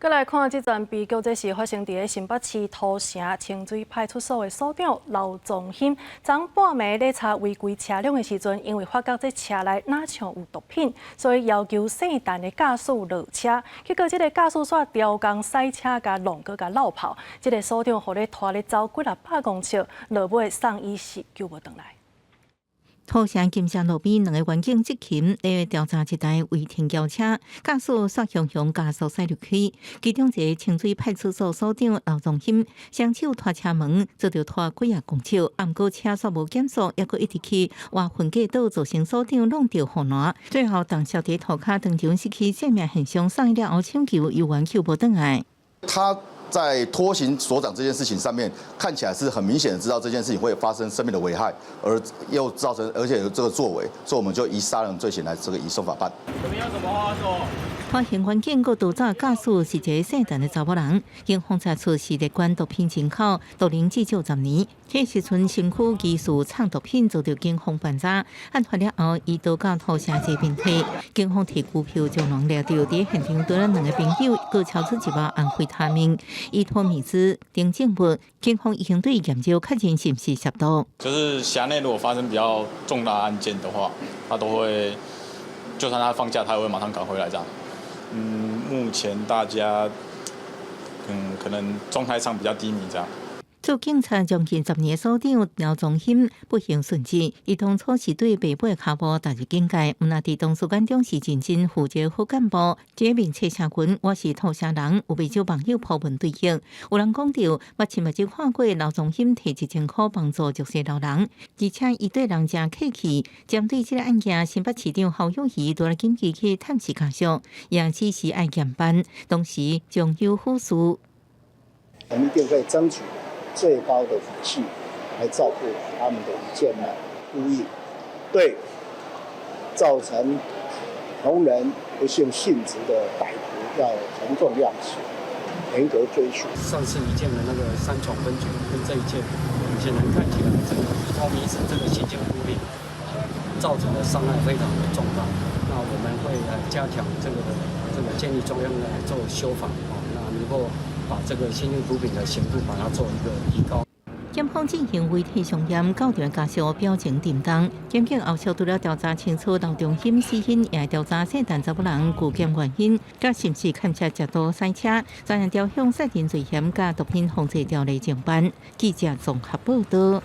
閣來看這樁悲劇，這是發生佇咧新北市土城清水派出所的所長劉宗興，昨半暝咧查違規車輛的時陣，因為發覺這車內若像有毒品，所以要求姓陳的駕駛落車。結果這个駕駛煞刁工駛車共弄閣共落跑，這个所長予咧拖咧走幾若百公尺，落尾送醫時救無轉來。土城金山路邊兩个員警執勤咧調查一台違停轎車，駕駛煞雄雄加速駛入去，其中一个清水派出所所長劉宗興雙手拖車門，做著拖幾仔公尺，毋過車煞無減速，猶閣一直去挖分隔島，造成所長挵著護欄，最後重摔佇塗跤當場失去生命現象，送醫了後搶救猶原救無轉來。他在拖行所長這件事情上面，看起來是很明顯的知道這件事情會發生生命的危害，而又造成而且有這個作為，所以我們就以殺人罪嫌來這個移送法辦。這邊有什麼話說？拖行員警閣逃走駕駛是一个姓陳的查某人，警方查出是列管毒品進口，毒齡至少10年。彼時陣身軀疑似藏毒品，遭著警方盤查，案發了後，伊逃到土城這邊體，警方提拘票將人掠著，佇現場除了兩个朋友，閣抄出一包安非他命、依托咪酯等證物，警方已經對驗證確認是毋是涉毒。就是轄內如果發生比較重大案件的話，他都會，就算他放假，他也會馬上趕回來這樣。目前大家，可能狀態上比較低迷這樣。做警察將近10年的所長劉宗興不幸殉職，伊當初是對爸母的跤步踏入警界，毋但佇同事眼中是認真負責好幹部。這个面冊社群，我是土城人，有袂少網友 po 文對應。有人講著，捌親目睭看過劉宗興提1000箍幫助弱勢老人，而且伊對人誠客氣。針對這个案件，新北市長侯友宜拄來緊急去探視家屬，也指示愛嚴辦，同時將有輔事。我們一定會爭取最高的法系來照顧他們的意見呢，呼籲對造成同仁不幸殉職的歹徒要從重量刑，嚴格追訴。上次一件的那個三重分局跟這一件，顯然看起來這個依托咪酯這個新興毒品造成的傷害非常的重大。那我們會加強這個建議中央來做修法，那能夠把這個新興毒品的刑度把它做一個提高。檢方進行遺體相驗，到場家屬表情沉重。檢警後續除了調查清楚劉宗興死因，也會調查姓陳查某人拒檢原因，佮是毋是牽涉食毒駛車，責任調向殺人罪嫌佮毒品防治條例偵辦。記者綜合報道。